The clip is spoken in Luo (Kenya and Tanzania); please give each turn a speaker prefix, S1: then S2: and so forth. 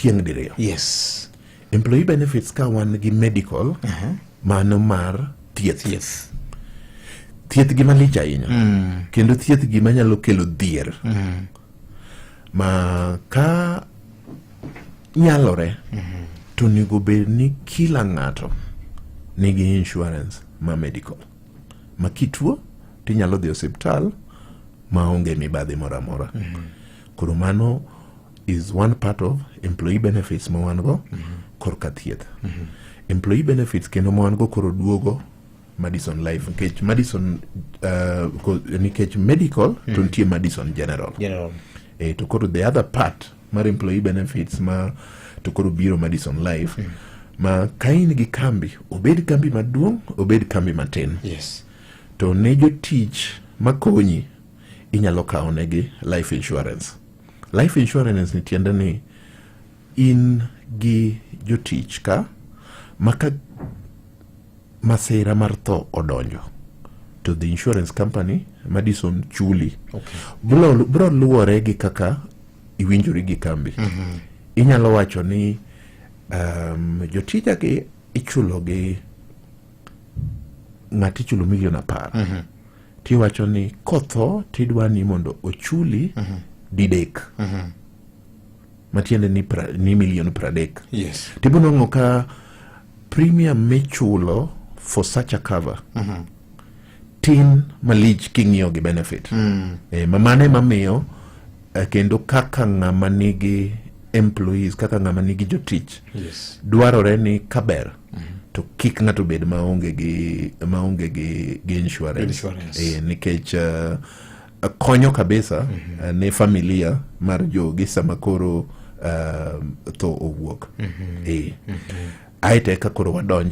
S1: Tieng' diriyo. Employee benefits ka wan gi medical, mano mar thieth. Thieth gima lich ahinya kendo thieth gima nyalo kelo dhier ma ka nyalore to onego bed ni kila ng'ato nigi insurance ma medical ma kituo tinyalo dhi osiptal maonge mibadhi moro amora. Koro mano is one part of employee benefits ma wan go korka thieth. Employee benefits kendo ma wan go koro duogo Madison Life nikech Madison nikech medical to nitie Madison General.
S2: General.
S1: To koro the other part mar employee benefits ma to koro biro Madison Life ma ka in gi kambi, obed kambi maduong', obed kambi matin, to ne jotich makonyi inyalo kawo negi life insurance. Life insurance ni tiende ni in gi jotich ka ma ka masira mar tho odonjo to the insurance company Madison chuli. Bro luwore gi kaka iwinjori gi kambi. Inyalo wacho ni jotijagi ichulo gi ng'ato ichulo milion 10. Tiwacho ni kotho tidwa ni mondo ochuli didek. Matiende ni milion 30. Tibonwang'o ka premium michulo for such a cover tin malich king'iyo gi benefit. Ma mano ema miyo kendo kaka ng'ama nigi employees, kaka ng'ama nigi jotich, dwarore ni kaber to kik ng'ato bed maonge gi insurance.
S2: Insurance.
S1: Nikech konyo kabisa ne familia mar jogi sama koro tho owuok. Aeto eka koro wadonje